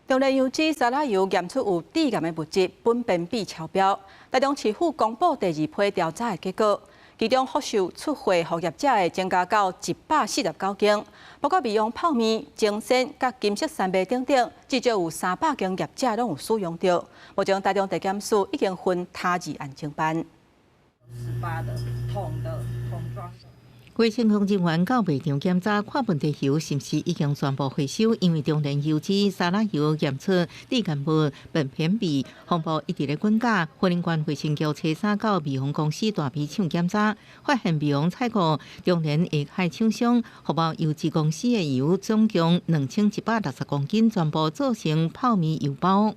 中聯油脂沙拉油驗出有致癌的物質苯偏鈿超標。台中市府公布第二批調查的結果，其中福壽出貨予業者的增加到149間，包括味王泡麵、精鮮佮金色三麥等等，至少有300間業者攏有使用著。目前台中地檢署已經分他二案偵辦。 18的桶的桶裝。衛生局人員到賣場檢查，看問題油是毋是已經全部回收，因為中聯油脂沙拉油驗出致癌物苯偏鈿，風暴一直咧滾價。雲林縣衛生局初三到味王公司大埤廠檢查，發現味王採購中聯下海廠商福茂油脂公司的油，總共2160公斤，全部做成泡麵油包。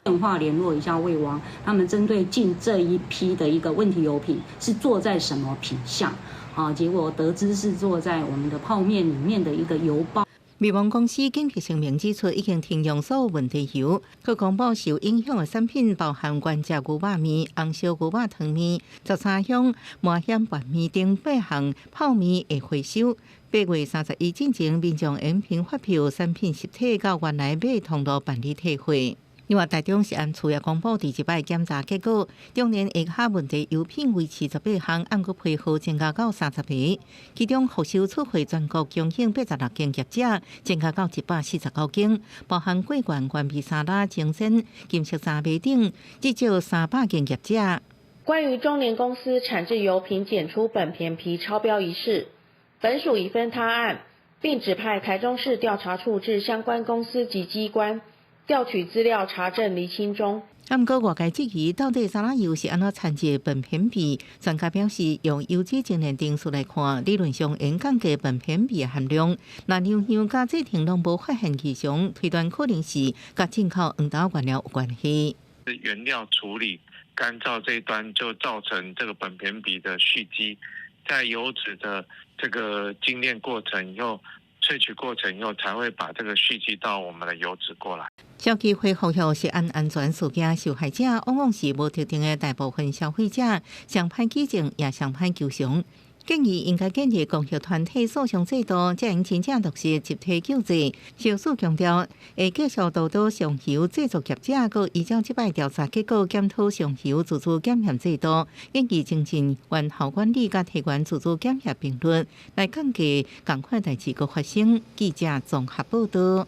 電話聯絡一下味王，他們針對進這一批的一個問題油品是做在什麼品項？啊，結果得知是做在我們的泡麵裡面的一個油包。味王公司緊急聲明指出，已經停用所有問題油。閣公布受影響的產品包含原汁牛肉麵、紅燒牛肉湯麵、十三香麻薟拌麵等八項泡麵會回收。8月31進前，民眾應憑發票、產品實體到原來買通路辦理退貨。另外，台中食安處也公布第一擺檢查結果，中聯下跤問題油品維持18項，按過批號增加到30個，其中福壽出貨全國供應86間業者，增加到149間，包含桂冠原味沙拉、精鮮、金色三麥等，至少300間業者。關於中聯公司產製油品檢出苯偏鈿超標一事，本署已分他案，並指派台中市調查處至相關公司及機關，調取資料查證釐清中。毋過外界質疑，到底沙拉油是按怎摻入苯偏鈿？專家表示，用油脂精煉程序來看，理論上應降低苯偏鈿的含量。若量香佮製程攏無發現異常，推斷可能是佮進口黃豆原料有關係。原料處理乾燥這一端就造成這個苯偏鈿的蓄積，在油脂的這個精煉過程以後，萃取過程以後，才會把這個蓄積到我們的油脂過來。消基會呼籲食安安全事件受害者，往往是無特定的大部分消費者，上歹舉證也上歹求償。建議應該建立公益團體訴訟制度，才能真正落實集體救濟。消署強調，會繼續督導上游製作業者，閣依照這擺調查結果檢討上游自主檢驗制度，建議精進源頭管理佮提懸自主檢驗頻率，來降低仝款代誌閣發生。記者綜合報導。